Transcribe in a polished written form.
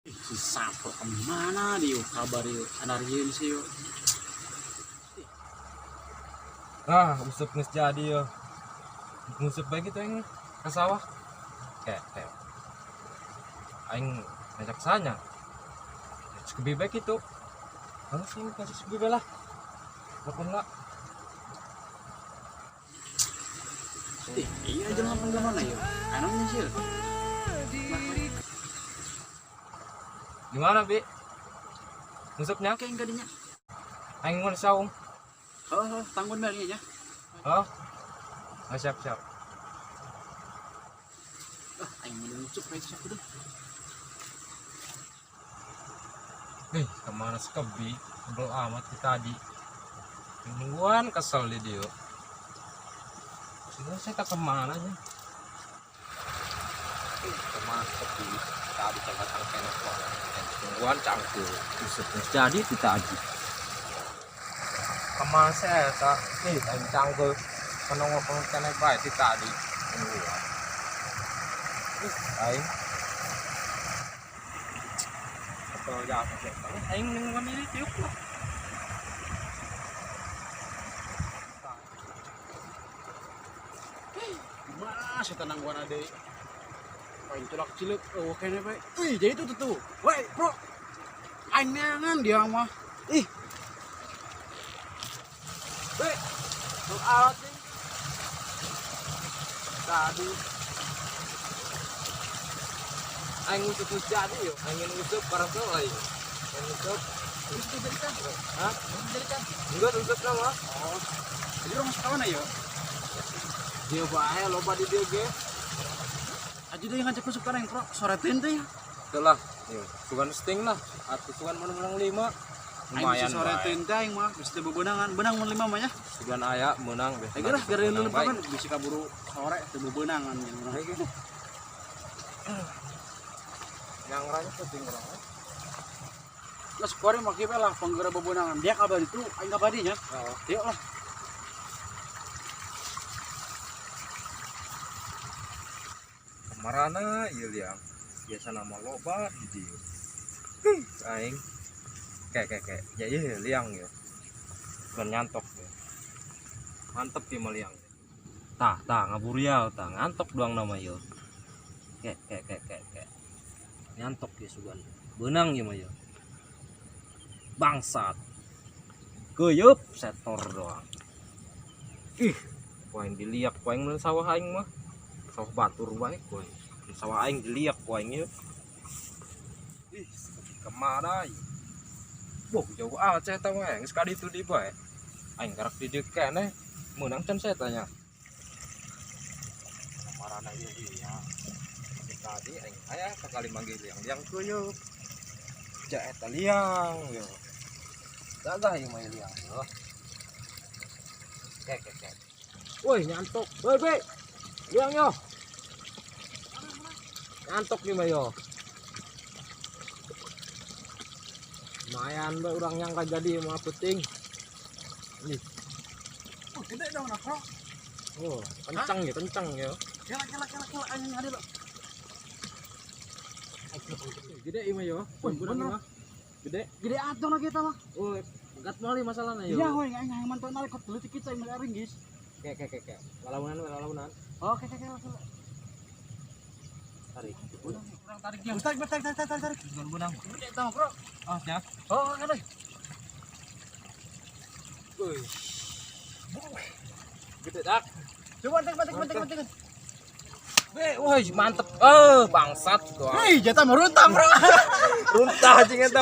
Si Sapro kemana dia kabar yuk anarieun sih yuk. Ah, usep geus jadi yo. Ngusep bae gitu aing ke sawah. Kayak kayak aing ngajak sanya. Cukup bae gitu. Langsung kasih cukup lah. Telepon lah. Ih, iya aja ngomong ke mana yuk. Anaknya sih. Gimana, Bi? Ngusepnya? Kayak enggak dinya. Aing mau saung. Oh, oh, tanggung balik ya. Oh. Ah, siap, siap. Ah, aing mau ngusep kayak siapa tuh. Ih, kemana sih kebi? Sebel amat kita tadi. Nungguan kesel di dia. Ini saya tak kemana aja. Kemana kebi? Tadi coba tangken kok. Nungguan cangkul. Buset, jadi tidak aja. Kemana saya tak? Ih, aing cangkul. Penunggu penunggu bae ti tadi. Nungguan. Ih, aing. Atau ya apa sih? Aing nungguan ini tiup lah. Gimana sih tenang gua nade. Paling tulak cilik, oh kayaknya bae. Wih, jadi itu tuh. Woi, bro. Aing neangan dia mah. Ih. Weh, tuh alat nih. Tadi. Aing ngusuk geus jadi yo, aing ngusuk parah tuh aing. Aing ngusuk. Itu jadi kan. Hah? Jadi kan. Enggak ngusuk nama. Oh. Jadi orang masuk kawan ayo. Dia bae loba di dieu ge. Aja deh yang ngajak masuk kan yang bro. Soretin tuh ya. Itulah, yo, sugan sting lah. Atuh sugan menang 5. Aing Lumayan bisa soretin teh aing mah bisa teu bebenangan. Benang mun 5 mah ya. Sugan aya menang biasa. Aing lah gara lu kan bisa kaburu sore teu bebenangan gitu. Yang ranya penting urang. Lah skore mah kieu lah panggera bebenangan. Dia kabar itu aing kabadinya. Heeh. Yuk lah. Kamarana ieu liang. Biasa nama loba di dieu. Aing. Kayak kayak kayak. Ya iya liang ya. Bukan nyantok ya. Mantep ya mah liang. Tah tah ngaburial tah ngantok doang nama ieu. Kayak kayak kayak kayak kayak. Nyantok ya sugan. Beunang ya mah ieu. Bangsat. Keyeup setor doang. Ih, ku aing diliak ku aing mun sawah aing mah. Sawah batur bae ku aing. Sawah aing diliak ku aing ieu. Ih, kemana ieu? Boh, jauh aja eta mah geus ka ditu di bae. Aing karak di dieu keneh meunang can saya tanya. Kamarana ieu liang. Tadi aing aya sakali manggil liang-liang keuyeuk. Ja eta liang yo. Gagah ieu mah liang yo. Kek kek kek. Woi nyantok. Woi be. Liang yo. Nyantok nih mah yo. Lumayan bae urang yang jadi mah penting. Ih. Oh, gede dong nah, bro. Oh, kencang ya, kencang ya. Kela kela kela kela aing ada lo. Gede ieu mah yo. Wih, bener. Gede. Gede atuh lah kita mah. Oh, gat meuli masalahna yo. Iya, woi, aing hayang mantau narik kok dulu kita aing ringgis. Kek kek kek kek. Lalaunan lalaunan. Oke, oke, oke, oke. Tarik. Kurang tarik dia. Tarik, tarik, tarik, tarik, tarik. Bukan benang. Gede tau, bro. Oh, ya. Oh, kan. Wih. Gede dak. Coba tarik, tarik, tarik, tarik. Be, wah mantep. Eh, bangsat gua. Hei, jatah meruntah, bro. Runtah anjing eta.